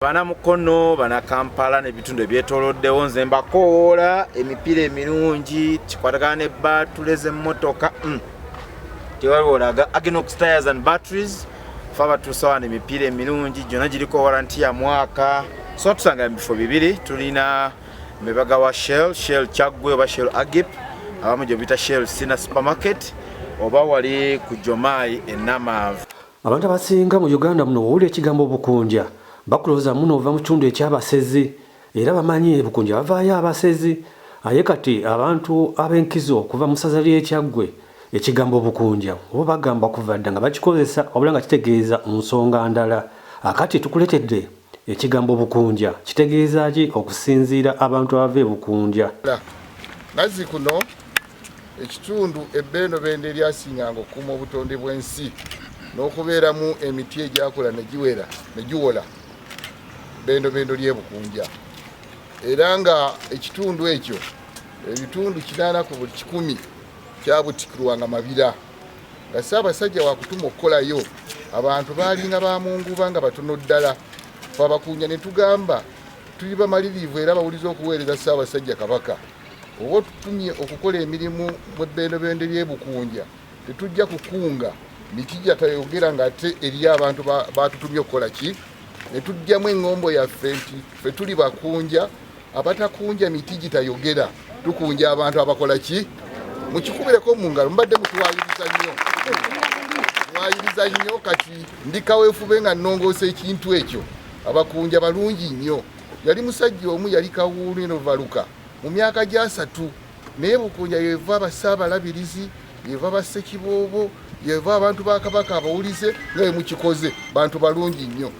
Bana Mukono, bana Kampala n'ebitundu ebyetooloddewo, nze mbakowoola emipiira emirungi kikwatagana ne baatule z'emmotoka. Tewaliwo olaga Aginox Tires and Batteries. Fe abatuusa wano emipiira emirungi gyonna giriko waranti ya mwaka. So tusanga mu bifo bibiri: tulina mebaga wa Shell, Shell Kyaggwe oba Shell Agip, abamu gye biyita Shell Sina Supermarket, oba wali ku Jomai e Namanve. Abantu abasinga mu Uganda muno bw'owulira ekigambo Bukunja bakulowooza muno ova mu kitundu eky'Abasezi, era bamanyi Bukunja bavaayo Abasezi. Aye kati abantu ab'enkizo okuva mu ssaza ly'Ekyaggwe, ekigambo Bukunja oba bagamba kuva dda nga bakikozesa, wabula nga kitegeeza nsonga ndala. Akati tukuleetedde ekigambo Bukunja kitegeeza ki okusinziira abantu abava e Bukunja. Nazzi kuno ekitundu ebbendobendo eryasinganga okukuuma obutonde bw'ensi n'okubeeramu emiti egyakula ne giwera ne giwola, bbendobendo ly'e Bukunja. Era nga ekitundu ekyo, ebitundu 80 ku buli 100 kyabutikirwanga mabira, nga Ssaabasajja wakutuma okukolayo abantu baalinga bamunguba nga batono ddala. Fe Abakunja ne tugamba tuli bamalirivu era bawuliza okuweereza Ssaabasajja Kabaka. Oba otutumye okukola emirimu mu ebbendobendo ly'e Bukunja, tetujja kukunga miti gyatayogera ng'ate eri abantu batutumye okukola ki. Ne tujjamu eŋŋombo yaffe nti ffe tuli Bakunja abatakunja miti gitayogera, tukunja abantu abakola ki. Mukikubireko mu ngalo, mubadde mutuwayiriza nnyo, mwayiriza nnyo. Kati ndi kaweefube nga nnongoosa ekintu ekyo. Abakunja balungi nnyo. Yali musajja omu, yali Kawuulu eno Valuka mu myaka gyasatu, naye Bukunja yeva Abasaabalabirizi, yeva Bassekiboobo, yeva abantu ba Kabaka abawulize nga bwe mukikoze. Bantu balungi nnyo.